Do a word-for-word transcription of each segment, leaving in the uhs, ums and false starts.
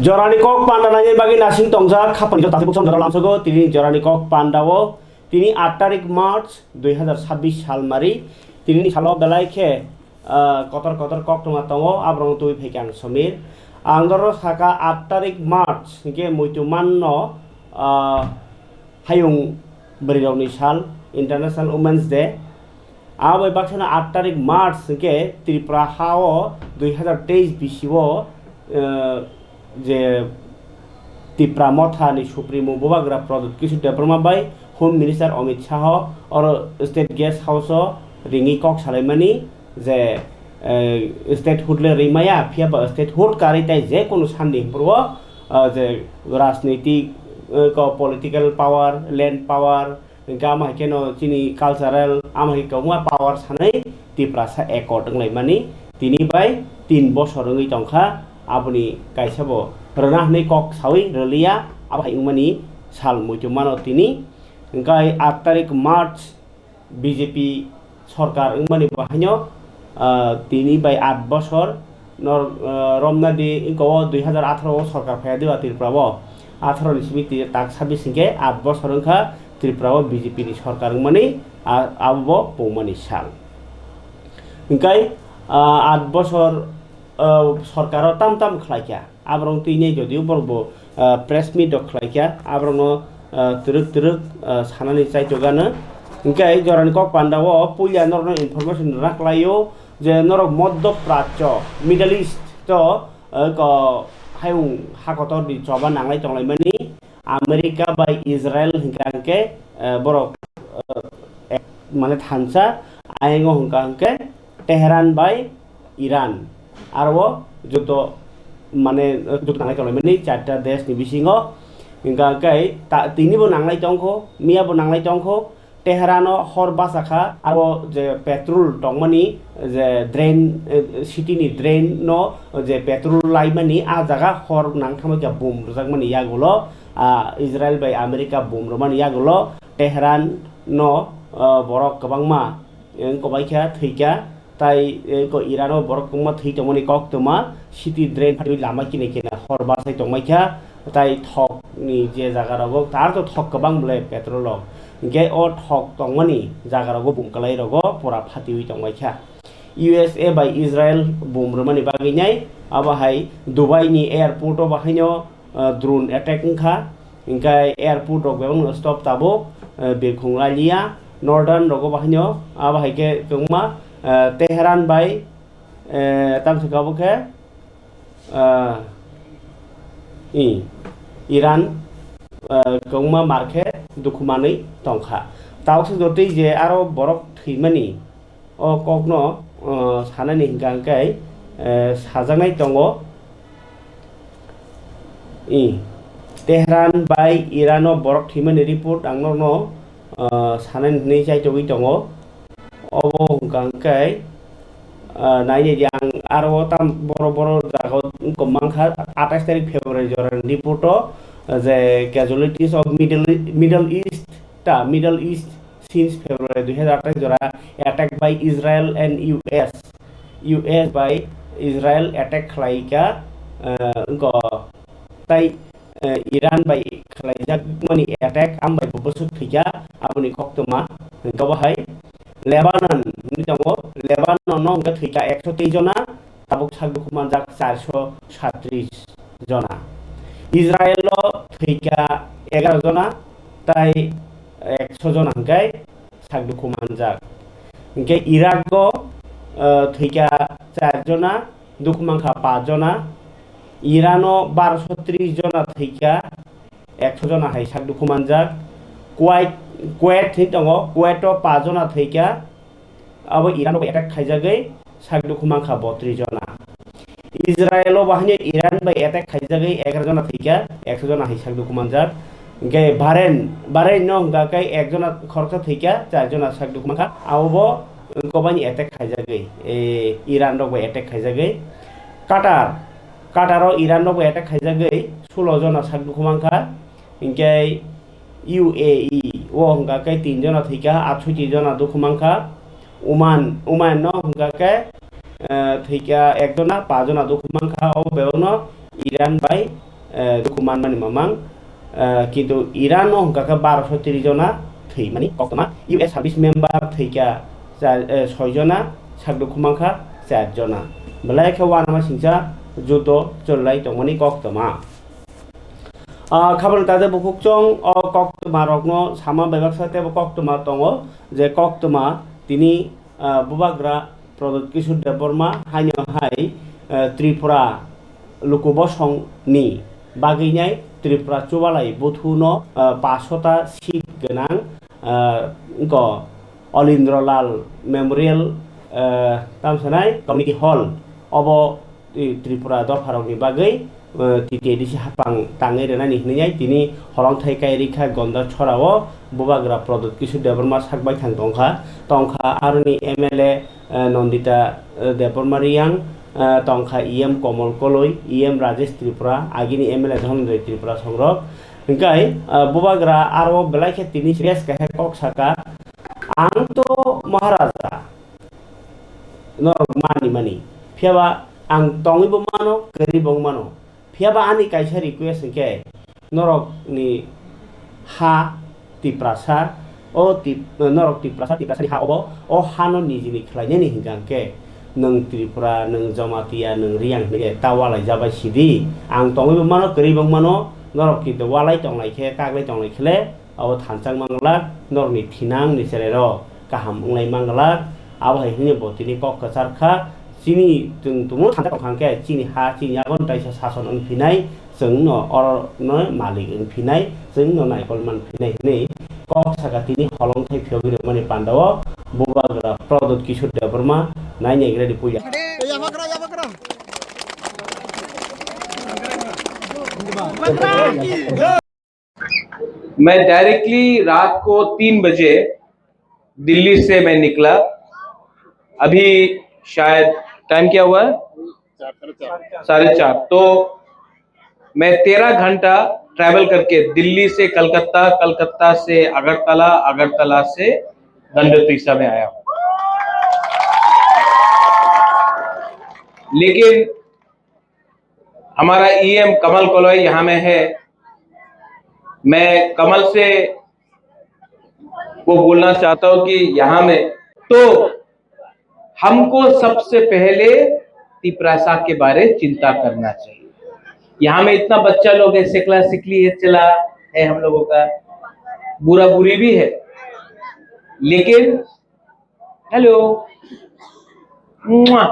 Jorani kok panda nainani bagwi nasing tongjak, khapangni jora takhuk jora lamsogo, tini jorani kok panda o, tini aat tarik March dui hazar sabbish sal mari, tini salo belai khe, ah, kotor kotor koktwma tongo, aborok twi phaikha ang Somir. Ang doro saka aat tarik March hwnkhe muitu manno, ah, hayung bwrwirokni sal, International Women's Day. Abo bai baksano aat tarik March hwnkhe Tripura ha o dui hazar teis bisi o, eh, je Tipra Motha ni Supremo Bubagra Pradyut Kishore Debbarma bai Home Minister Amit Shah oro State Guest House o ringwi kok salaimani je, eh, statehood le rimaya, phiya ba statehood karwi tai je kunu sandi hwnphuru o, ah, je rajnitik, eh, ko political power, land power, hwnkhe ama hai kheno chini cultural, ama hai kwbangma power sanai Tiprasa accord wnglaimani tini bai tin bosor wngwi tongkha. Aboni kaisa bo rwna hwnwi kok sawi rwliya, abo hai wngmani sal muitu mano tini. Hwnkhe aat tarik March B J P sorkar wngmani bo haino, ah, tini bai aat bosor nor, ah, romna di wngkha o dui hazar atharo o sorkar phaiya diba Tripura o. Atharo ni simi tini tak sabbish hwnkhe aat bosor wngkha Tripura o B J P ni sorkar wngmani, ah, abo bo pungmani sal. Hwnkhe, ah, aat bosor, ah, sorkar o tam tam khlaikha. Aborok twi nai jodio borok bo, ah, press meet rok khlai kha, aborokno, ah, twrwk twrwk, ah, sanani chaitokgano. Hwnkhe jorani kok panda o puila norokno information rwna khlaio je norok Madhya Prachya, Middle East o, ah, ko hayung hakotor ni choba nanglai tonglaimani America bai Israel hwnkha hwnkhe, ah, borok, ah, ek-, mane thansa ayang o hwnkha hwnkhe Tehran bai Iran, aro o joto, mane, joto nanglai tonglaimani charta desh ni bisingo. Hingka khe ta-, tini bo nanglai tongkho, miya bo nanglai tongkho, Tehran o hor basa kha, aro je petrol tongmani, je drain, eh, city ni drain no je petrol laimani, a jaga hor nang thangma khe bom rwjakmani yagulo, ah, Israel bai America bom rwmani yagulo, Tehran no, ah, borok kwbangma, eh, kobai kha, thwi kha. Tai, eh, ko Iran o borok kwbangma thwi tongmani koktwma, city drain phatwi lama kina kina hor bachai tongmai kha, tai thok ni je jaga rogo, tar to thok kwbang bole petrol rok. Hingke o thok tongmani jaga rogo bum kwlai rogo pura phatiwi tongmai kha. U S A bai Israel bum rwmani bagwi nai, abo hai Dubai ni airport o bahaino, ah, drone attack wngkha, hingke airport rok bebakno stop tabuk, ah, birkhung lailiya, northern rogo bahaino, abo hai khe kwbangma, ah, Tehran bai, eh, tamswk abo khe, ah, i, Iran, ah, kwbangma mar khe dukhu manwi tongkha. Tabukse jotoi je aro borok thwimani, o kokno, o, sanani hingka hingkai, eh, sajaknai tongo. I, Tehran bai Iran o borok thwimani report ang norokno, eh, sanani hinwi chaitogwi tongo. Obo hingka hingkai, eh, nainai di ang aro tam boro boro jaga o wngkha mankha atais tarik February jora ni report o, eh, je casualties of Middle, Middle East ta, Middle East since February dui hazar atais jora attack by Israel and U S, U S by Israel attack khlaika, eh, wngkha tai, eh, Iran bai khlaijakmani attack, ambai bo bwswk thwikha, aboni koktwma hwnkha bo hai Lebanon hinwi tongo, Lebanon no hwnkha thwikha ekso tei jona, tabuk sak dukhu manjak charso satris jona. Israel o thwikha egaro jona, tai ekso jona hwnkhe sak dukhu manjak. Hwnkhe Iraq o, eh, thwikha char jona, dukhu mankha paanch jona. Iran o barosho tris jona thwikha, ekso jona hai sak dukhu manjak. Kuwait, Kuwait hinwi tongo, Kuwait o paanch jona thwikha, abo Iran bai attack khaijagwi sak dukhu mankha botris jona. Israel o bahai Iran bai attack khaijagwi egaroh jona thwikha, ekso jona hai sak dukhu manjak. Hingkhe Bahrain, Bahrain no hwnkha khe ek jona khoroksa thwikha, char jona sak dukhu mankha. Abo bo kobaini attack khaijagwi, e, Iran rok bai attack khaijagwi. Qatar, Qatar o Iran rok bai attack khaijagwi sulo jona sak dukhu mankha. Hingkhe U A E o hwnkha khe tin jona thwikha, atshoiti jona dukhu mankha. Oman, Oman no hwnkha khe, eh, thwikha ek jona, paanch jona dukhu mankha. O bebakno Iran bai eh, dukhu manmani mamang, eh, kintu Iran o hwnkha khe barosho tris jona thwimani koktwma, U S service member thwikha cha-, eh, soi jona, sak dukhu mankha char jona. Belai khe uanama singcha judo chwlai tongmani koktwma. Ah, khabangni taja bukhuk chwng o koktwma rokno sama bebaksa teibo koktwma tongo, je koktwma tini, ah, Bubagra Pradyut Kishore Debbarma haino hai, ah, Tripura Luku Bosong ni bagwinai Tripura Chubalai buthu no, ah, paanch shota seat gwnang, ah, wngkha Olindro Lal Memorial, ah, tamsanai Community Hall obo, eh, Tripura dopharokni bagwi, eh, T T A D C hapang tangwi rwnani hwnwi tini holongthai kai rikha Gonda Chorao Bubagra Pradyut Kishore Debbarma sak baithang tongkha, tongkha aroni M L A, eh, Nandita, eh, Debbarma Riyang, eh, tongkha E M Komol Koloi, E M Rajesh Tripura, agini M L A Dhananjoy Tripura songrok. Hingkai, eh, Bubagra aro belai khe tini serious khe kok saka, "Ang to Maharaja, norok mani mani. Phiyaba ang tongwi bo mano, kwrwi bo mano. Phiyaba ani kaisa request hwnkhe norokni ha Tiprasa, o Tip-, norok Tiprasa, Tiprasani ha obo, o hano nijini khlainani hwnkha hwnkhe nwng Tripura, nwng Jamatia, nwng Riyang hwnkhe ta walai jabai sidi. Ang tongwi bo mano, kwrwi bo mano, norok kintu walai tonglai khe, kaglai tonglai khe le, abo thansa wng manglak, norokni thinang ni cherairok kaham wnglai manglak, abo hai hwnwi bo tini kok kwchar kha, chini chwng tumung thansa tong kha hwnkhe chini ha chini yago taisa sason wng phinai, chwng no oro no malik wng phinai, chwng no naikol man phinai hwnwi kok saka tini holongthai phiyogwi rwmani pandao Bubagra Pradyut Kishore Debbarma nai naigra di puila. मैं डायरेक्टली रात को तीन बजे दिल्ली से मैं निकला। अभी शायद टाइम क्या हुआ है? साढ़े चार। तो मैं तेरह घंटा ट्रैवल करके दिल्ली से कलकत्ता, कलकत्ता से अगरतला, अगरतला से गंडोत्रिसा में आया हूँ। लेकिन हमारा ईएम कमल कोलोई यहाँ में है। मैं कमल से वो बोलना चाहता हूँ कि यहाँ में तो हमको सबसे पहले तिपरासा के बारे चिंता करना चाहिए। यहाँ में इतना बच्चा लोग है, सिकला सिकली है, चला है हम लोगों का, बुरा बुरी भी है, लेकिन हेलो, मुआ।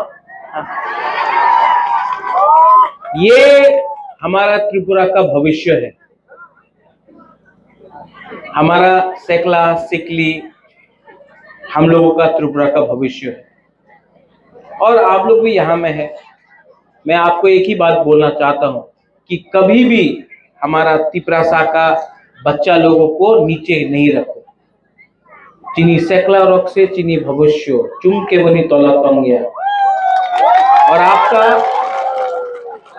ये हमारा त्रिपुरा का भविष्य है, हमारा सेकला सिकली, हम लोगों का त्रिपुरा का भविष्य है। और आप लोग भी यहाँ में है, मैं आपको एक ही बात बोलना चाहता हूँ कि कभी भी हमारा तिपरासा का बच्चा लोगों को नीचे नहीं रखो। Chini sekla rok se chini bhobisyo, chumke boni tola tongya. और आपका,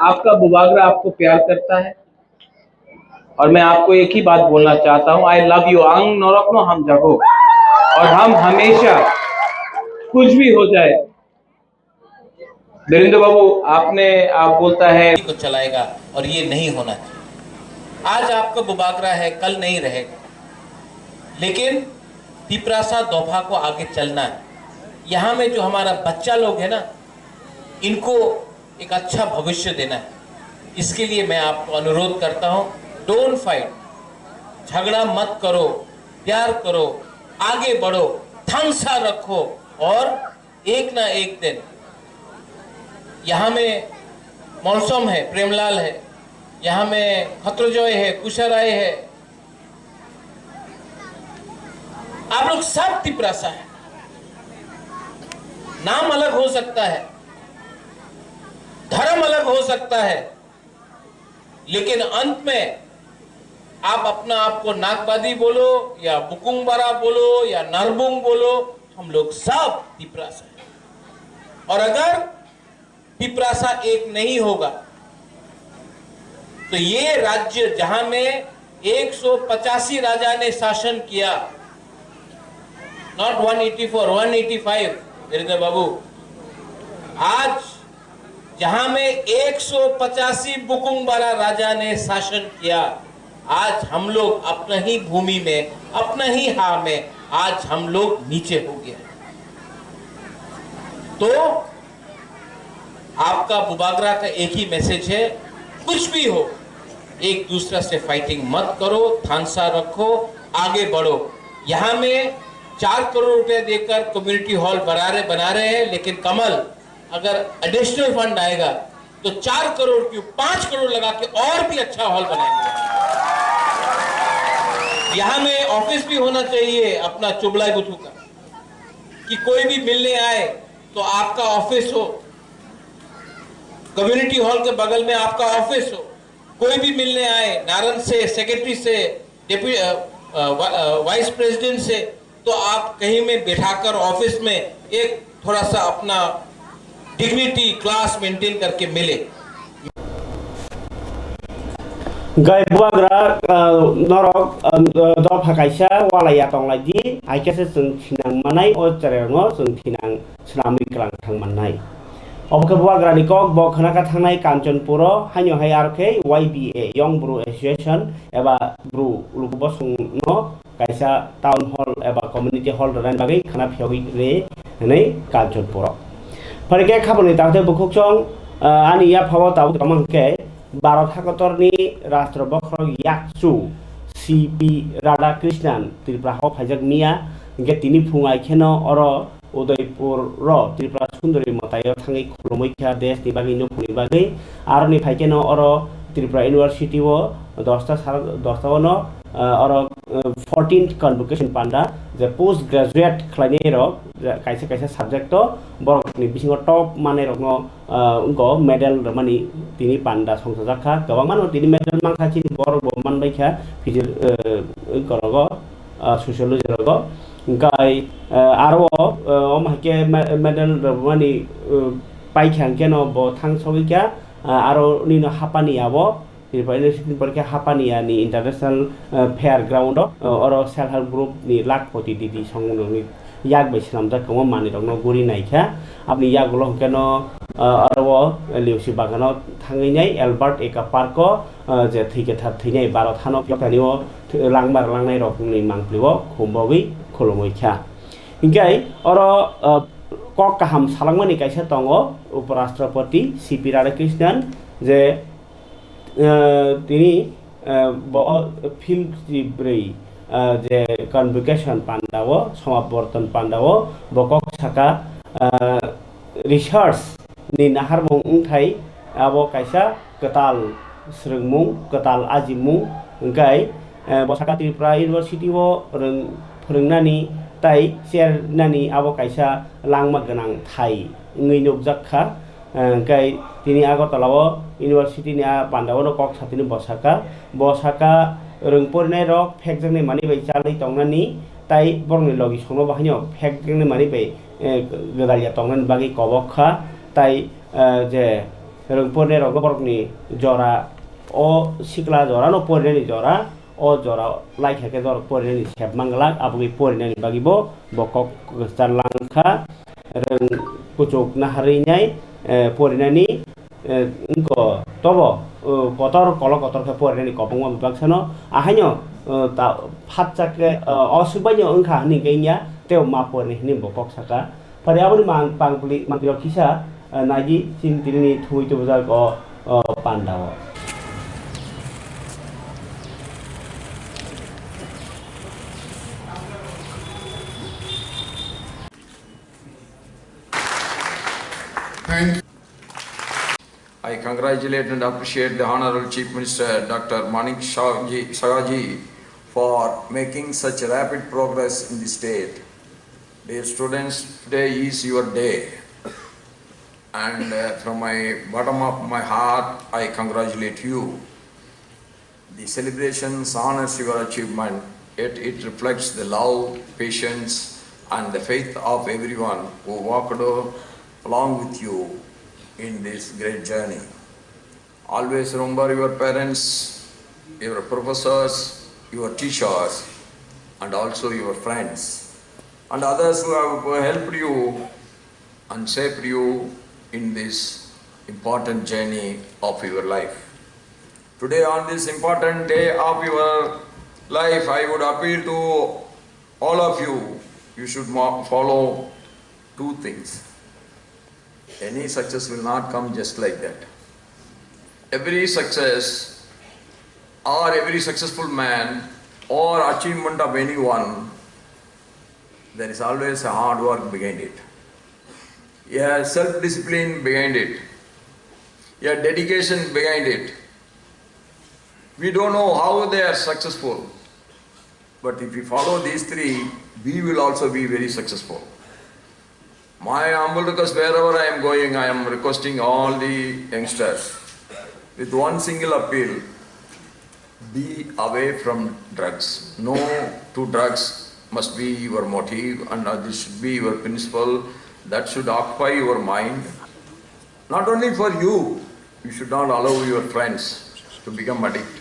आपका बुबागरा आपको प्यार करता है। और मैं आपको एक ही बात बोलना चाहता हूँ, I love you, ang norok no hamjago। और हम हमेशा कुछ भी हो जाए, वीरेंद्र बाबू, आपने, आप बोलता है को चलाएगा और ये नहीं होना चाहिए। आज आपका बुबागरा है, कल नहीं रहेगा, लेकिन तिपरासा दोफा को आगे चलना है। यहाँ में जो हमारा बच्चा लोग है ना, इनको एक अच्छा भविष्य देना है। इसके लिए मैं आपको अनुरोध करता हूँ, डोंट फाइट, झगड़ा मत करो, प्यार करो, आगे बढ़ो, थांगसा रखो और एक ना एक दिन यहाँ में मौसम है, प्रेमलाल है, यहाँ में खत्रजय है, कुशाराय है, आप लोग सब तिपरासा है। नाम अलग हो सकता है, धर्म अलग हो सकता है, लेकिन अंत में आप अपना आप को नागबादी बोलो या बुकुंगबारा बोलो या नारबुंग बोलो, हम लोग सब तिपरासा है। और अगर तिपरासा एक नहीं होगा तो ये राज्य जहां में एक सौ पचासी राजा ने शासन किया, not one eighty four, one eighty five, Virendra बाबू, आज जहां में एक सौ पचासी बुकुंग बारा राजा ने शासन किया, आज हम लोग अपना ही भूमि में, अपना ही हां में आज हम लोग नीचे हो गए। तो आपका बुबागरा का एक ही मैसेज है, कुछ भी हो, एक दूसरा से फाइटिंग मत करो, थानसा रखो, आगे बढ़ो। यहाँ में चार करोड़ रुपए देकर कम्युनिटी हॉल बना रहे बना रहे हैं, लेकिन कमल, अगर एडिशनल फंड आएगा तो चार करोड़ क्यों, पांच करोड़ लगा के और भी अच्छा हॉल बनाएंगे। यहाँ में ऑफिस भी होना चाहिए अपना चुबलाई बुथू का, कि कोई भी मिलने आए तो आपका ऑफिस हो, कम्युनिटी हॉल के बगल में आपका ऑफिस हो, कोई भी मिलने आए, नारन से, सेक्रेटरी से, डेप्यू-, अ, अ, वा-, अ, वाइस प्रेसिडेंट से, तो आप कहीं में बैठाकर ऑफिस में एक थोड़ा सा अपना डिग्निटी, क्लास मेंटेन करके मिले। Gai bubagra, ah, norok, ah, dopha kaisa walai ya tong lai di, hai khe se chwng thinang manai, o chwrairokno chwng thinang swnamwi kwlang thang mannai. Obo khe bubagrani kok, bo khwna kha thangnai Kanchanpuro, haino hai aro khe Y B A, Young Bru Association eba Bru Luku Bosongno kaisa town hall eba community hall rwnani bagwi khwna phiyogwi rwi hwnwi Kanchanpuro. Phai khe khaboni takhuk tei bukhukchong, ah, ani yaphao tabuk tongma hwnkhe Bharat hakotorni Rashtra Bokhorok Yakchu C P Radhakrishnan Tripura hao phaijak miya, hwnkhe tini phung ai kheno oro Udaipur ro Tripura Sundori mwtaio thangwi khulumwi kha desh ni bagwi, nukhungni bagwi. Aroni phai kheno oro Tripura University o dosta sal, dosta ono, ah, oro, ah, fourteenth convocation panda, je post graduate khlainai rok, je kaisa kaisa subject o borok ni bisingo top manai rokno, ah, wngko medal rwmani tini panda songchajak kha. Kwbangma no tini medal mankha, chini borok bo manbai kha physio-, ah, wngkorogo, ah, sociology rogo. Hwnkhe, ah, aro, ah, omo hai khe me-, medal rwmani, ah, paikha hwnkhe no bo thang sogwi kha, ah, aro nini hapani abo Tripura University ni porikha hapani ani international, ah, fair ground o, ah, oro self help group ni lakhpoti didi songmung rokni yak bai swnamjak kwbangma manwi rokno guri naikha. Aboni yagulo hwnkhe no, ah, aro Liusi Bagano thangwi nai Albert Eka Park o, ah, je thwi kwthar thwinai Bharat hano phiya thani o langmar langnai rokni mangpili o khumbogwi khulumwi kha. Hinkhe oro, ah, kok kaham salangmani kaisa tongo Uparashtrapati C P Radhakrishnan je, ah, tini, ah, bo phil chibrwi, ah, je convocation panda o, somaborton panda o bo kok saka, ah, research ni naharmung wngthai abo kaisa kwtal swrwngmung, kwtal ajimung hwnkhe, eh, bo saka Tripura University o rwng-, phwrwngnani tai chernani abo kaisa langma gwnang thai wngwi nukjak kha. Eh, hwnkhe tini Agartala o university ni a panda o no kok satini bo saka, bo saka rwng porinai rok phekjaknai manwi bai chalwi tongnani tai borokni logi songno bo haino phekjaknai manwi bai eh, gwdalya tongnani bagwi kobok kha, tai, eh, je rwng porinai rok borokni jora, o sikla jora no porinani jora, o jora lai kha khe borok porinani sep manglak, aboni porinani bagwi bo, bo kok kwchar lang kha, rwng kuchuk naharwi nai, eh, porinani, eh, wngkha tobo, eh, kotor kolok kotor khe porinani kwbangma bwbaksano, ahaino, eh, ta-, phatsa khe, eh, oswk baino wngkha hwnwi khe wngya, tei ma porini hwnwi bo kok saka. Phari aboni mang-, pangpili, mangpili kisa, eh, naidi chini tinini thumwi tubujak o, o panda o. Thank you. I congratulate and appreciate the Honorable Chief Minister Doctor Manik Sahaji, Sahaji for making such rapid progress in the state. Dear students, today is your day. And, uh, from my bottom of my heart, I congratulate you. The celebrations honors your achievement, yet it reflects the love, patience, and the faith of everyone who walked along with you in this great journey. Always remember your parents, your professors, your teachers, and also your friends, and others who have helped you and shaped you in this important journey of your life. Today, on this important day of your life, I would appeal to all of you, you should mo- follow two things. Any success will not come just like that. Every success or every successful man or achievement of anyone, there is always a hard work behind it, a self discipline behind it, a dedication behind it. We don't know how they are successful, but if we follow these three, we will also be very successful. My humble request, wherever I am going, I am requesting all the youngsters with one single appeal: be away from drugs. No to drugs must be your motive, and uh, this should be your principle. That should occupy your mind. Not only for you, you should not allow your friends to become addict.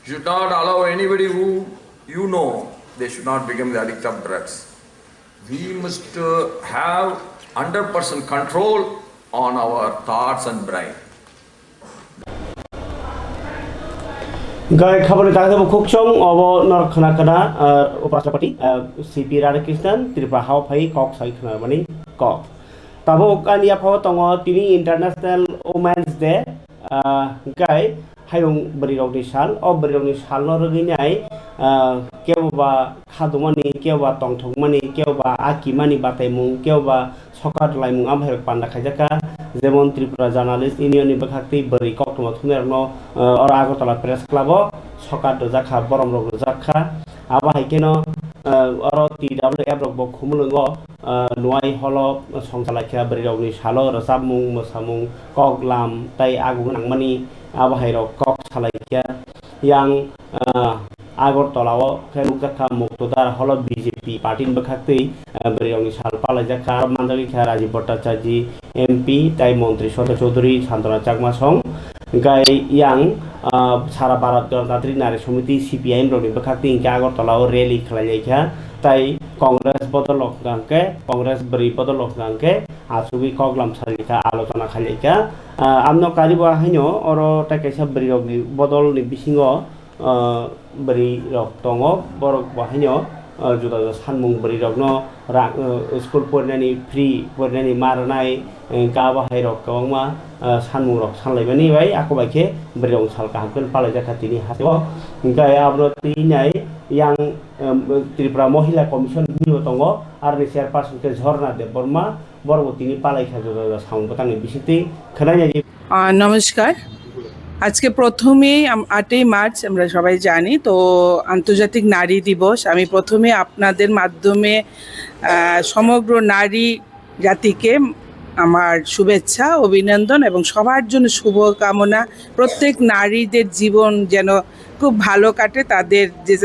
You should not allow anybody who you know, they should not become the addict of drugs. We must uh, have hundred percent control on our thoughts and brain. Gai khabani tangtebo khukchong obo nor khna khna, uh, Uprashtrapati, uh, C P Radhakrishnan Tripura hao phai kok sai khna mani kok. Tabuk ani yaphao tongo tini International Women's Day, uh, gai hayung bwrwi rokni sal. O bwrwi rokni salno rwgwi nai, uh, kebo ba khadumani, kebo ba tongthokmani, kebo ba akimani bataimung, kebo ba sokat laimung amhairok panda khaijakha, jemon Tripura Journalist Union ni bwkhaktwi bwrwi koktwma thumnairokno, uh, oro Agartala Press Club o sokat rwjakha, borom rok rwjakha. Abo hai kheno, uh, oro T W F rok bo Khumulwngo, uh, Nuai Hall o songchalaikha, bwrwi rokni salo rwchapmung, mwsamung, koklam tei aguk nangmani abo hai rok kok salaikha. Yang, uh, Agartala o khe nukjakha Muktodar Hall o B J P party ni bwkhaktwi, uh, bwrwi rokni sal palaijakha. Aro manjagwi kha Rajiv Bhattacharjee M P tei montri Sodha Chaudhury, Santana Chakma song. Hwnkhe yang, uh, sara Bharat Ganatantrik Nari Samiti C P I M rokni bwkhaktwi hwnkhe Agartala o rally khlailaikha. Tei Congress bodol rok hwnkhe, Congress bwrwi bodol rok hwnkhe achugwi koklam salaikha, alochona khailaikha. Uh, amno karibo haino oro tei kaisa bwrwi rokni bodol ni bisingo, uh, bwrwi rok tongo, borok bo haino, uh, juda juda sanmung bwrwi rokno ra-, uh, school porinani free porinani ma rwnai, uh, ga bahai rok kwbangma, uh, sanmung rok sanlaimani bai ako bai khe bwrwi rok sal kaham khe palaijakha tini hasteo. Hwnkhe abro twi nai yang, um, Tripura Mohila Commission hinwi bo tongo, aroni chairperson khe Jhorna Debbarma, borok bo tini palaikha juda juda samung bwtangni bisingtwi khwnai nai. আহ, নমস্কার। আজকে প্রথমেই আম- আটই মার্চ আমরা সবাই জানি, তো আন্তর্জাতিক নারী দিবস। আমি প্রথমে আপনাদের মাধ্যমে, আহ, সমগ্র নারী জাতিকে আমার শুভেচ্ছা, অভিনন্দন এবং সবার জন্য শুভকামনা। প্রত্যেক নারীদের জীবন যেন খুব ভালো কাটে, তাদের যে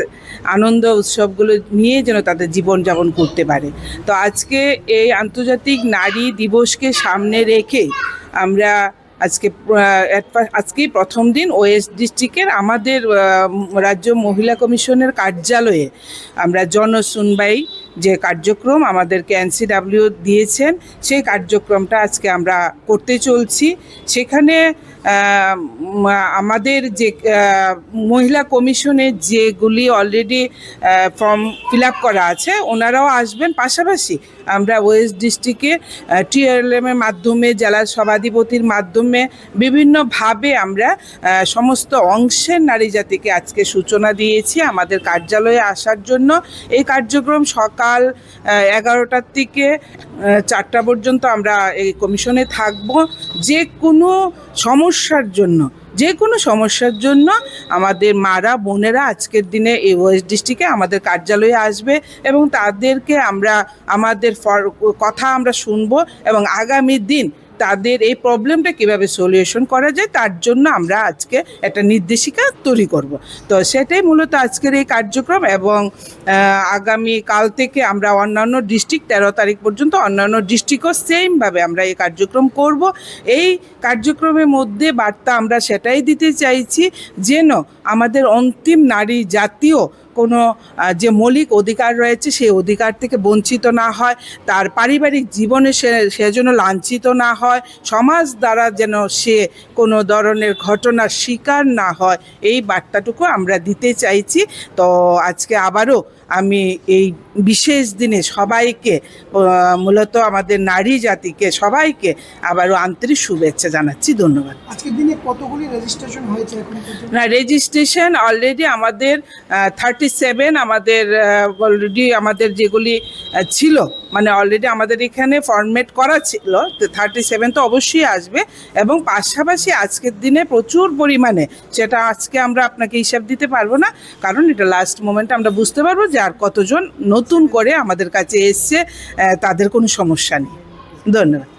আনন্দ উৎসবগুলো নিয়ে যেন তাদের জীবনযাপন করতে পারে। তো আজকে এই আন্তর্জাতিক নারী দিবসকে সামনে রেখে আমরা আজকে, আহ, এট-, আজকেই প্রথম দিন ওয়েস্ট ডিস্ট্রিক্টের আমাদের, আহ, রাজ্য মহিলা কমিশনের কার্যালয়ে আমরা জনশুনবাই যে কার্যক্রম আমাদেরকে এনসিডাব্লিউ দিয়েছেন, সেই কার্যক্রমটা আজকে আমরা করতে চলছি। সেখানে, আহ, উম, আমাদের যে, আহ, মহিলা কমিশনের যেগুলি অলরেডি, আহ, ফর্ম ফিল আপ করা আছে, ওনারাও আসবেন। পাশাপাশি আমরা ওয়েস্ট ডিস্ট্রিক্টে, আহ, টিআরএলএম এর মাধ্যমে, জেলা সভাধিপতির মাধ্যমে বিভিন্নভাবে আমরা, আহ, সমস্ত অংশের নারী জাতিকে আজকে সূচনা দিয়েছি আমাদের কার্যালয়ে আসার জন্য। এই কার্যক্রম সকাল, আহ, এগারোটার থেকে, আহ, চারটা পর্যন্ত আমরা এই কমিশনে থাকব। যে কোনো সমস্যার জন্য, যে কোনো সমস্যার জন্য আমাদের মারা বোনেরা আজকের দিনে এই ওয়েস্ট ডিস্ট্রিক্টে আমাদের কার্যালয়ে আসবে এবং তাদেরকে আমরা আমাদের ফর-, কথা আমরা শুনবো এবং আগামী দিন তাদের এই প্রবলেমটা কিভাবে সলিউশন করা যায়, তার জন্য আমরা আজকে একটা নির্দেশিকা তৈরি করব। তো সেটাই মূলত আজকের এই কার্যক্রম। এবং, আহ, আগামী কাল থেকে আমরা অন্যান্য ডিস্ট্রিক্ট, তেরো তারিখ পর্যন্ত অন্যান্য ডিস্ট্রিক্টও সেমভাবে আমরা এই কার্যক্রম করব। এই কার্যক্রমের মধ্যে বার্তা আমরা সেটাই দিতে চাইছি, যেন আমাদের অন্তিম নারী জাতিও কোনো, আহ, যে মৌলিক অধিকার রয়েছে, সেই অধিকার থেকে বঞ্চিত না হয়, তার পারিবারিক জীবনে সে, সে যেন লাঞ্ছিত না হয়, সমাজ দ্বারা যেন সে কোনো ধরনের ঘটনার শিকার না হয়, এই বার্তাটুকু আমরা দিতে চাইছি। তো আজকে আবারও আমি এই বিশেষ দিনে সবাইকে, আহ, মূলত আমাদের নারী জাতিকে সবাইকে আবারও আন্তরিক শুভেচ্ছা জানাচ্ছি। ধন্যবাদ। আজকের দিনে কতগুলি রেজিস্ট্রেশন হয়েছে এখন পর্যন্ত? না, রেজিস্ট্রেশন already আমাদের, আহ, থার্টি সেভেন আমাদের, আহ, already আমাদের যেগুলি, আহ, ছিল, মানে already আমাদের এখানে ফরম্যাট করা ছিল, তো থার্টি সেভেন তো অবশ্যই আসবে। এবং পাশাপাশি আজকের দিনে প্রচুর পরিমাণে, সেটা আজকে আমরা আপনাকে হিসাব দিতে পারবো না, কারণ এটা লাস্ট মোমেন্টে আমরা বুঝতে পারবো যে আর কতজন নতুন করে আমাদের কাছে এসছে, আহ, তাদের কোনো সমস্যা নেই। ধন্যবাদ।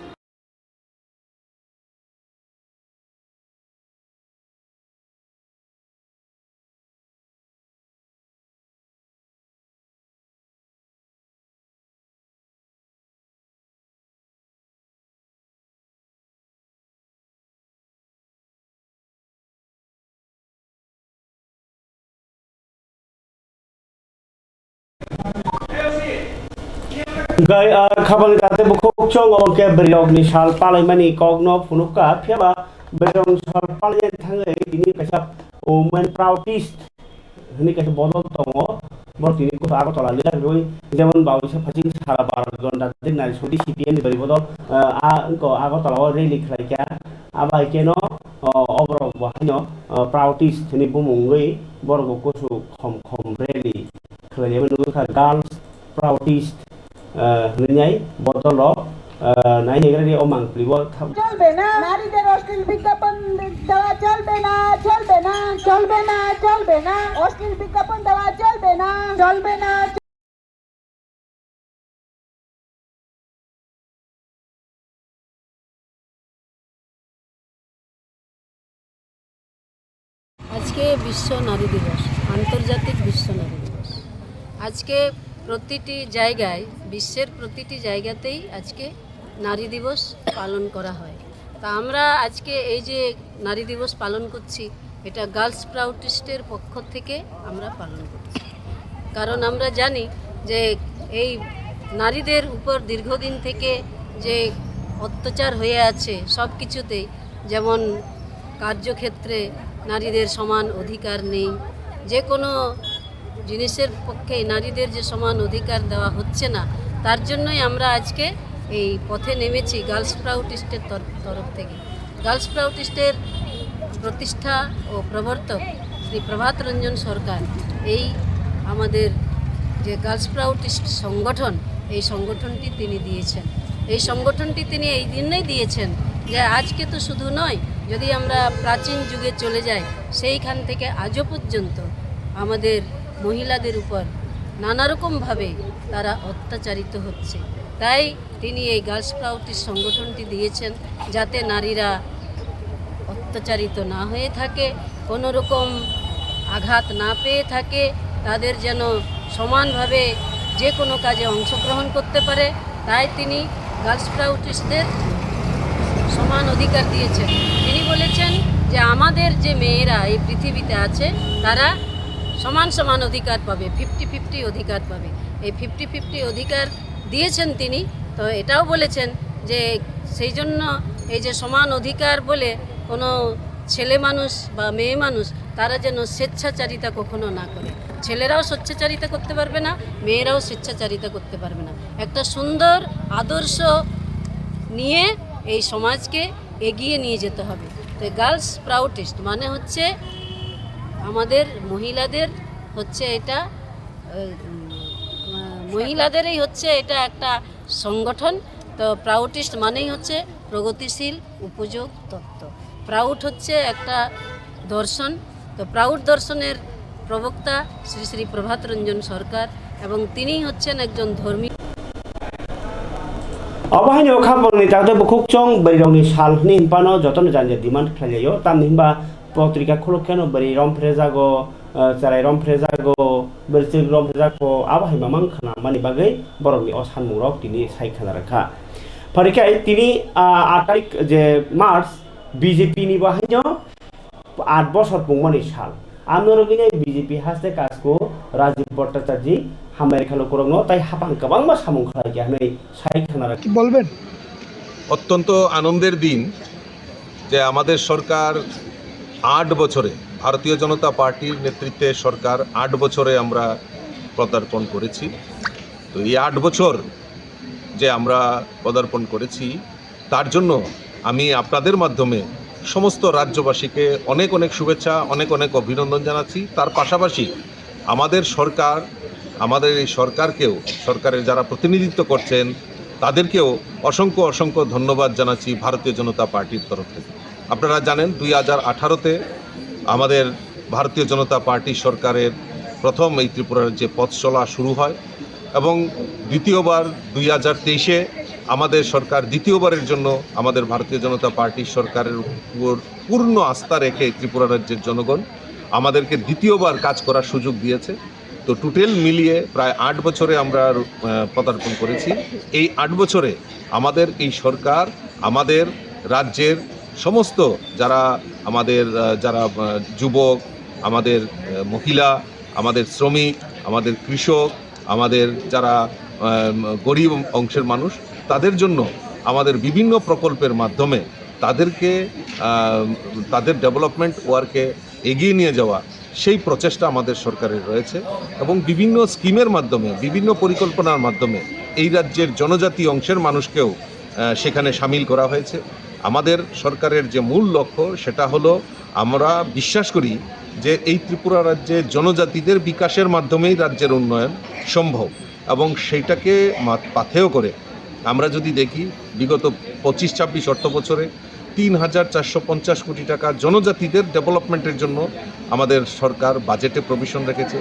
Gai, ah, khabangni tate bukhuk chongo hwnkhe bwrwirokni sal palaimani kokno phunukha, phiyaba bwrwirokni sal palaina thangwi tini kaisa women protest hwnwi kaisa bodol tongo. Borok tini kusu Agartala leader rwi, jemon bawi sa phasing sara bar gonta tei nari soti C P M ni bwrwi bodol, ah, a wngkha Agartala o rally khlaikha. Abai keno, o, oborok bo haino, o, protest hwnwi bumung wngwi borok bo kusu khom khom rally khlaijagwi nukjakha, girls protest, eh, hwnwi nai bodol rok, eh, nai naigra ri o mangpili o thang. চলবে না, নারীদের অশ্লীল বিজ্ঞাপন দেওয়া চলবে না, চলবে না, চলবে না, চলবে না, অশ্লীল বিজ্ঞাপন দেওয়া চলবে না, চলবে না। আজকে বিশ্ব নারী দিবস, আন্তর্জাতিক বিশ্ব নারী দিবস। আজকে প্রতিটি জায়গায়, বিশ্বের প্রতিটি জায়গাতেই আজকে নারী দিবস পালন করা হয়। তা আমরা আজকে এই যে নারী দিবস পালন করছি, এটা গার্লস প্রাউটিস্টের পক্ষ থেকে আমরা পালন করছি। কারণ আমরা জানি যে এই নারীদের উপর দীর্ঘদিন থেকে যে অত্যাচার হয়ে আছে সব কিছুতেই, যেমন কার্যক্ষেত্রে নারীদের সমান অধিকার নেই, যে কোনো জিনিসের পক্ষে নারীদের যে সমান অধিকার দেওয়া হচ্ছে না, তার জন্যই আমরা আজকে এই পথে নেমেছি গার্লস প্রাউটিস্টের তর-, তরফ থেকে। গার্লস প্রাউটিস্টের প্রতিষ্ঠা ও প্রবর্তক শ্রী প্রভাত রঞ্জন সরকার এই আমাদের যে গার্লস প্রাউটিস্ট সংগঠন, এই সংগঠনটি তিনি দিয়েছেন। এই সংগঠনটি তিনি এই জন্যই দিয়েছেন যে আজকে তো শুধু নয়, যদি আমরা প্রাচীন যুগে চলে যাই, সেইখান থেকে আজও পর্যন্ত আমাদের মহিলাদের উপর নানা রকমভাবে তারা অত্যাচারিত হচ্ছে। তাই তিনি এই গার্লস প্রাউটিস্ট সংগঠনটি দিয়েছেন, যাতে নারীরা অত্যাচারিত না হয়ে থাকে, কোনো রকম আঘাত না পেয়ে থাকে, তাদের যেন সমানভাবে যে কোনো কাজে অংশগ্রহণ করতে পারে। তাই তিনি গার্লস প্রাউটিস্টদের সমান অধিকার দিয়েছেন। তিনি বলেছেন যে আমাদের যে মেয়েরা এই পৃথিবীতে আছে, তারা সমান সমান অধিকার পাবে, ফিফটি ফিফটি অধিকার পাবে। এই ফিফটি ফিফটি অধিকার দিয়েছেন তিনি। তো এটাও বলেছেন যে সেই জন্য এই যে সমান অধিকার বলে কোনো ছেলে মানুষ বা মেয়ে মানুষ তারা যেন স্বেচ্ছাচারিতা কখনো না করে। ছেলেরাও স্বেচ্ছাচারিতা করতে পারবে না, মেয়েরাও স্বেচ্ছাচারিতা করতে পারবে না। একটা সুন্দর আদর্শ নিয়ে এই সমাজকে এগিয়ে নিয়ে যেতে হবে। তো গার্লস প্রাউটিস্ট মানে হচ্ছে আমাদের মহিলাদের হচ্ছে এটা, আহ, উম, আহ, মহিলাদেরই হচ্ছে এটা একটা সংগঠন। তো প্রাউটিস্ট মানেই হচ্ছে প্রগতিশীল উপযোগ তত্ত্ব। প্রাউড হচ্ছে একটা দর্শন। তো প্রাউড দর্শনের প্রবক্তা শ্রী শ্রী প্রভাত রঞ্জন সরকার, এবং তিনিই হচ্ছেন একজন ধর্মীয়। Obo haino kha bongni tangtwi bukhuk chong bwrwirokni sal hwnwi hinphano jotono jani jani demand khlailaio, tamni hinba potrika khuluk kheno bwrwi romphrejago, ah, chwrai romphrejago, bwrwi chwk romphrejago, abo hai mamang khna mani bagwi borokni o sanmungrok tini sai khna rwkha. Phari khe tini, ah, aat tarik je March, B J P ni bo haino aat bosor pungmani sal. Amno rwgwino B J P haste kash Ko Rajiv Bhattacharya hambai khalo korokno tai hapang kwbangma samung khlai khe hwnwi sai khna rw-, কি বলবেন? অত্যন্ত আনন্দের দিন যে আমাদের সরকার আট বছরে, ভারতীয় জনতা পার্টির নেতৃত্বে সরকার আট বছরে আমরা পদার্পণ করেছি। তো এই আট বছর যে আমরা পদার্পণ করেছি, তার জন্য আমি আপনাদের মাধ্যমে সমস্ত রাজ্যবাসীকে অনেক অনেক শুভেচ্ছা, অনেক অনেক অভিনন্দন জানাচ্ছি। তার পাশাপাশি আমাদের সরকার, আমাদের এই সরকারকেও, সরকারের যারা প্রতিনিধিত্ব করছেন, তাদেরকেও অসংখ্য অসংখ্য ধন্যবাদ জানাচ্ছি ভারতীয় জনতা পার্টির তরফ থেকে। আপনারা জানেন, দুই হাজার আঠারোতে আমাদের ভারতীয় জনতা পার্টি সরকারের প্রথম এই ত্রিপুরা রাজ্যে পথ চলা শুরু হয় এবং দ্বিতীয়বার দুই হাজার তেইশে আমাদের সরকার দ্বিতীয়বারের জন্য আমাদের ভারতীয় জনতা পার্টি সরকারের উপর পূর্ণ আস্থা রেখে ত্রিপুরা রাজ্যের জনগণ আমাদেরকে দ্বিতীয়বার কাজ করার সুযোগ দিয়েছে। তো টোটাল মিলিয়ে প্রায় আট বছরে আমরা, আহ, পদার্পণ করেছি। এই আট বছরে আমাদের এই সরকার আমাদের রাজ্যের সমস্ত যারা আমাদের, আহ, যারা, আহ, যুবক, আমাদের, আহ, মহিলা, আমাদের শ্রমিক, আমাদের কৃষক, আমাদের যারা, আহ, গরিব অংশের মানুষ, তাদের জন্য আমাদের বিভিন্ন প্রকল্পের মাধ্যমে তাদেরকে, আহ, তাদের ডেভেলপমেন্ট ওয়ার্কে এগিয়ে নিয়ে যাওয়া, সেই প্রচেষ্টা আমাদের সরকারের রয়েছে এবং বিভিন্ন স্কিমের মাধ্যমে, বিভিন্ন পরিকল্পনার মাধ্যমে এই রাজ্যের জনজাতি অংশের মানুষকেও, আহ, সেখানে সামিল করা হয়েছে। আমাদের সরকারের যে মূল লক্ষ্য, সেটা হলো আমরা বিশ্বাস করি যে এই ত্রিপুরা রাজ্যে জনজাতিদের বিকাশের মাধ্যমেই রাজ্যের উন্নয়ন সম্ভব এবং সেইটাকে মা-, পাথেয় করে আমরা যদি দেখি, বিগত পঁচিশ ছাব্বিশ অর্থ বছরে তিন হাজার চারশো পঞ্চাশ কোটি টাকা জনজাতিদের ডেভেলপমেন্টের জন্য আমাদের সরকার বাজেটে প্রভিশন রেখেছে।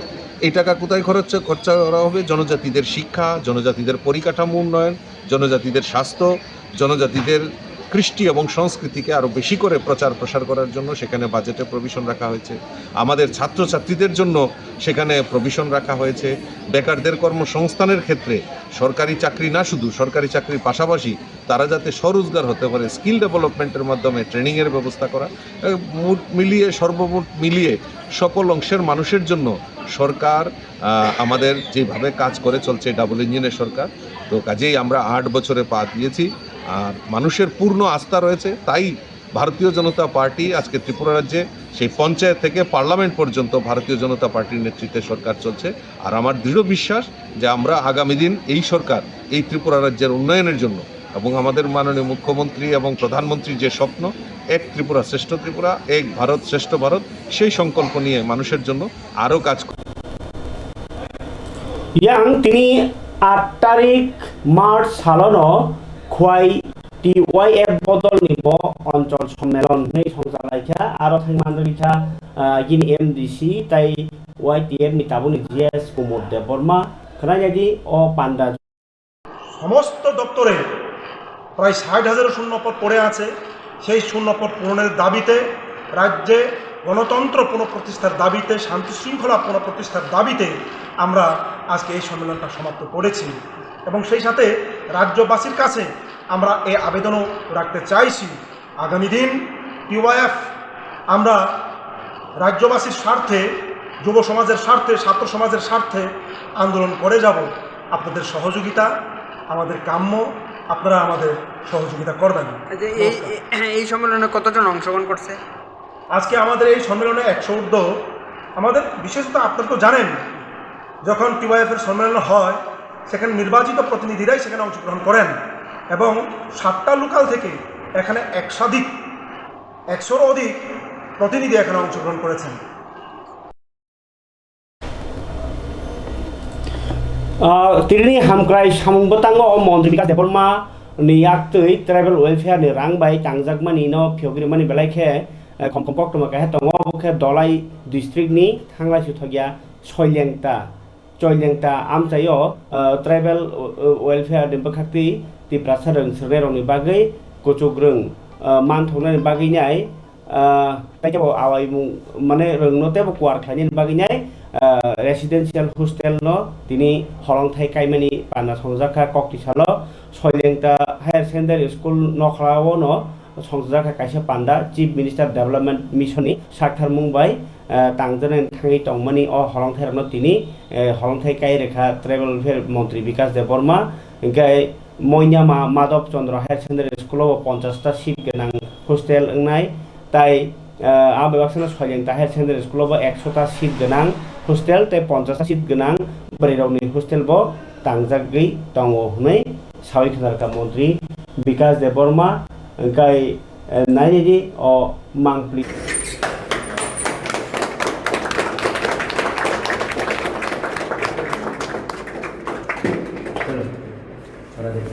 এই টাকা কোথায় খরচ, খরচা করা হবে? জনজাতিদের শিক্ষা, জনজাতিদের পরিকাঠামো উন্নয়ন, জনজাতিদের স্বাস্থ্য, জনজাতিদের কৃষ্টি এবং সংস্কৃতিকে আরও বেশি করে প্রচার প্রসার করার জন্য সেখানে বাজেটে প্রভিশন রাখা হয়েছে। আমাদের ছাত্রছাত্রীদের জন্য সেখানে প্রভিশন রাখা হয়েছে। বেকারদের কর্মসংস্থানের ক্ষেত্রে সরকারি চাকরি না, শুধু সরকারি চাকরির পাশাপাশি তারা যাতে স্বরোজগার হতে পারে, স্কিল ডেভেলপমেন্টের মাধ্যমে ট্রেনিংয়ের ব্যবস্থা করা, এ, মোট মিলিয়ে, সর্বমোট মিলিয়ে সকল অংশের মানুষের জন্য সরকার, আহ, আমাদের যেভাবে কাজ করে চলছে ডাবল ইঞ্জিনের সরকার, তো কাজেই আমরা আট বছরে পা দিয়েছি। আর মানুষের পূর্ণ আস্থা রয়েছে, তাই ভারতীয় জনতা পার্টি আজকে ত্রিপুরা রাজ্যে সেই পঞ্চায়েত থেকে পার্লামেন্ট পর্যন্ত ভারতীয় জনতা পার্টির নেতৃত্বে সরকার চলছে। আর আমার দৃঢ় বিশ্বাস যে আমরা আগামী দিন এই সরকার এই ত্রিপুরা রাজ্যের উন্নয়নের জন্য এবং আমাদের মাননীয় মুখ্যমন্ত্রী এবং প্রধানমন্ত্রীর যে স্বপ্ন, এক ত্রিপুরা শ্রেষ্ঠ ত্রিপুরা, এক ভারত শ্রেষ্ঠ ভারত, সেই সংকল্প নিয়ে মানুষের জন্য আরও কাজ করব। Yang tini aat tarik March salono Khwai T Y F bodolni bo onchol sommelon hwnwi songchalaikha, aro thangmanrwikha, ah, gini M D C tai Y T F ni tabukni G S Kumud Debbarma. Khwnajadi o panda. সমস্ত দপ্তরে প্রায় ষাট হাজারও শূন্য পদ পড়ে আছে। সেই শূন্য পদ পূরণের দাবিতে, রাজ্যে গণতন্ত্র পুনঃপ্রতিষ্ঠার দাবিতে, শান্তি শৃঙ্খলা পুনঃপ্রতিষ্ঠার দাবিতে আমরা আজকে এই সম্মেলনটা সমাপ্ত করেছি। এবং সেই সাথে রাজ্যবাসীর কাছে আমরা এই আবেদনও রাখতে চাইছি, আগামী দিন টিওয়াইএফ আমরা রাজ্যবাসীর স্বার্থে, যুব সমাজের স্বার্থে, ছাত্র সমাজের স্বার্থে আন্দোলন করে যাব। আপনাদের সহযোগিতা আমাদের কাম্য, আপনারা আমাদের সহযোগিতা করবেন। আচ্ছা, এই, নমস্কার। এই, এই সম্মেলনে কতজন অংশগ্রহণ করছে? আজকে আমাদের এই সম্মেলনে একশো ঊর্ধ্ব। আমাদের বিশেষত, আপনারা তো জানেন, যখন টিওয়াইএফ এর সম্মেলন হয়, সেখানে নির্বাচিত প্রতিনিধিরাই সেখানে অংশগ্রহণ করেন এবং সাতটা লোকাল থেকে এখানে একশাধিক, একশোরও অধিক প্রতিনিধি এখানে অংশগ্রহণ করেছেন। Ah, tini hamkrai samung bwtango o Montri Bikas Debbarma ni yaktwi tribal welfare ni rang bai tangjakmani no phiyogwi rwmani belai khe, eh, khom khom koktwma kaisa tongo, obo khe Dolai district ni thanglai swi thokya Soilengta. Choilengta amchaio, ah, tribal, ah, welfare ni bwkhaktwi Tiprasa rwng swrwngnairokni bagwi kuchukrwng, ah, manthoknani bagwi nai, ah, tei kebo awaimung, mane, rwngno teibo kuar khlainani bagwi nai, ah, residential hostel no tini holongthai kaimani panda songjakha. Kokti salo Choilengta Higher Secondary School nokhlao no songjakha kaisa panda Chief Minister Development Mission ni saktharmung bai, ah, tangjaknai thangwi tongmani o holongthairokno tini, eh, holongthai kai rwkha Tribal Welfare Montri Bikas Debbarma, hwnkhe Moinama Madhab Chandra Higher Secondary School o bo ponchash ta seat gwnang hostel wngnai, tai, ah, a bai baksa no Soileng ta Higher Secondary School o bo ekso ta seat gwnang hostel tei ponchash ta seat gwnang bwrwi rokni hostel bo tangjagwi tongo hwnwi sawi khna rwkha Montri Bikas Debbarma, hwnkhe, eh, nainidi o mangpli.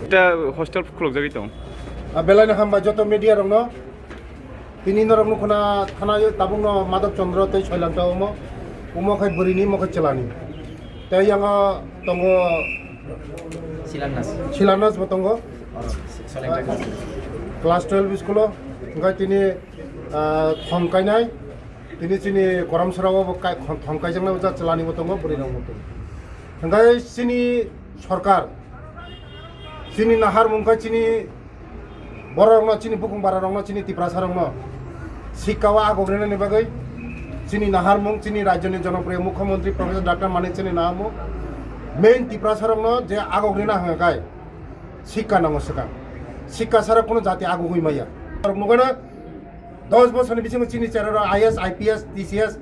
Ita hostel khulukjagwi tong. Ah, belai no hambai joto media rokno. Tini norok nukho na thana yo tabukno Madhab Chandra tei Soileng ta omo. Omo khai bwrwini, omo khai chwlani. Tei yango tongo Silanas. Silanas bo tongo. Oro, Soileng ta. Class twelve school o. Hwnkhe tini, ah, thong kainai. Tini chini Koramsora o bo kai-, thong kaijaknai bo chwlani bo tongo, bwrwi rok bo tongo. Hwnkhe chini sorkar, chini naharmung khe chini borok rokno, chini bukung bara rokno, chini Tiprasa rokno sikka o agok rinani bagwi chini naharmung, chini rajyoni jonopriyo mukhyamantri Professor Doctor Manik Saini naharmung main Tiprasa rokno je agok rina hwnga khai sikka nango swkang. Sikka sara kuno jati agugwi maya. Borok nukgana dos bosorni bisingo chini cheraro I A S, I P S, T C S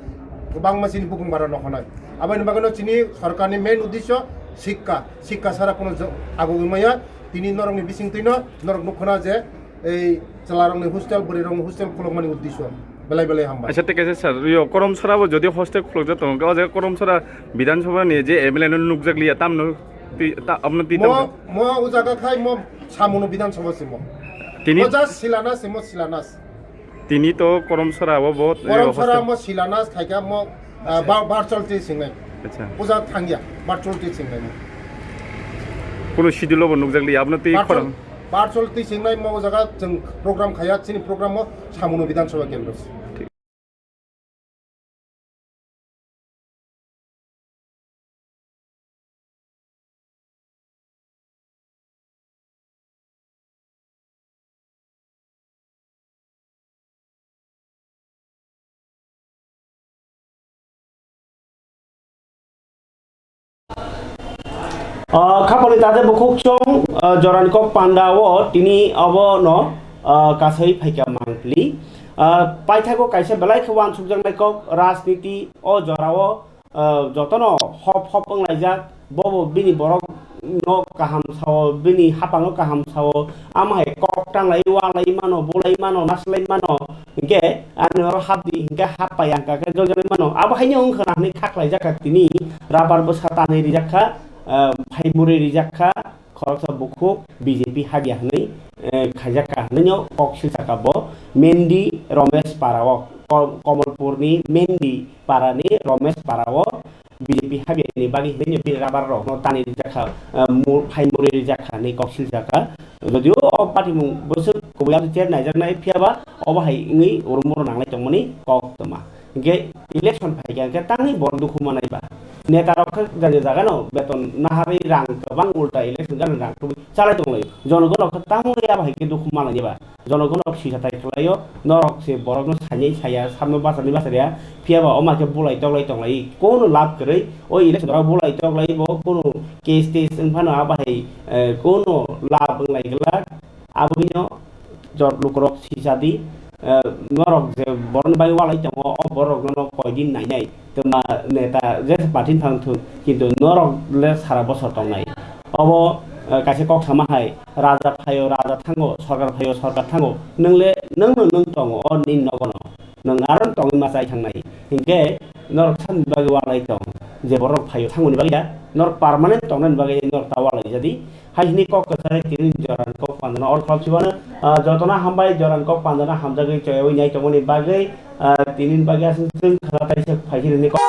kwbangma chini bukung bara nokhonai. Aboni bagwino chini sorkarni main uddesyo sikka. Sikka sara kuno jo-, agugwi maya. Tini norokni bisingtwino norok nukhona je ei chwlarokni hostel, bwrwirokni hostel khulukmani uddesyo. Belai belai hambai. Acha, tei kaisa sir, yo, Koramsora bo jodi hostel khulukjak tongo, o jaga Koramsora Bidhan Sabha ni je M L A no nukjak liya, tamno ti-, ta-, amno ti Mo, tamo. Mo o jaga khai mo samuno Bidhan Sabha simo. Tini Mo just Silanas simo, Silanas. Tini to Koramsora o bo, yo, Koramsora hostel. Mo Silanas khaika mo, ah, ba-, virtual twi singnai. Acha. O jaga thangya, virtual twi singnai mo. Kuno schedule bo nukjak liya, abno twi Virtual, khorang. Virtual twi singnai mo o jaga chwng program khaya, chini program mo samuno Bidhan Sabha kendro. Ah, khapangni taje bukhuk chwng, ah, jorani kok panda o tini obo no, ah, kasai phaikha mangpli. Ah, paithago kaisa belai khe uansukjaknai kok rajniti o jorao, ah, jotono hop hop wnglaijak, bobo bini borok no kaham sao, bini hapang no kaham sao, amo hai kok tanglai, walai mano, bulai mano, naslai mano, hinkhe ani oro hapdi, hinkhe hap pai ang kha khe joljagwi mano. Abo haino wngkha na hinwi khaklaijak kha tini, rabar bwsa tanwi rijak kha, ah, phaimuri rijak kha, khoroksa bukhuk B J P habya hinwi, eh, khaijak kha hinwi no kok silsa kha bo Mendi Romesh para o, Ko-, Komolpurni Mendi parani Romesh para o B J P habya ni bagwi hinwi bini rabar rok no tani rijak kha, ah, mu-, phaimuri rijak kha hinwi kok silsa kha. Jodio o patimung bwswk kubui abo chair naijaknai, phiya ba obo hai wngwi oro moro nanglai tongmani kok tongma. Hinkhe election phaikha hinkhe tangwi borok dukhu manai ba. Neta rok khe jani jaga no beton naharwi rang kwbang ulta election gana rang tubui chalai tonglaio. Jonogon rok khe tamo ya bai khe dukhu manlaini ba. Jonogon rok sisa tai khlaio, norok se borok no sainai saya, samno bachani bachariya, phiya ba oma khe bulai toklai tonglai, kono lab kwrwi, o election rok bulai toklai bo, kono case tes wngphano abo hai, eh, kono lab wnglai glak, aboni no jot lukurok sisa di, eh, norok je borokni bagwi walai tongo, o borok no koi din nainai. Twma neta je party ni phang thung, kintu norok le sara bosor tongnai. Obo, eh, kaisa kok sama hai, raja phaio, raja thango, sorkar phaio, sorkar thango. Nwng le, nwng no nwng tongo, o nini nogo no. Nwng aro tongwi ma chai thangnai. Hinkhe norok sani bagwi walai tong, je borok phaio thango ni bagwi da, norok permanent tongnani bagwi norok ta walai jadi. Hai hwnwi kok kwchari tini joran kok pandana or kholop sibano, ah, jotono hambai joran kok pandana hamjagwi choyawi nai tongmani bagwi, ah, tini bagwi aswk chwng khwna taisa phai hwnwi kok.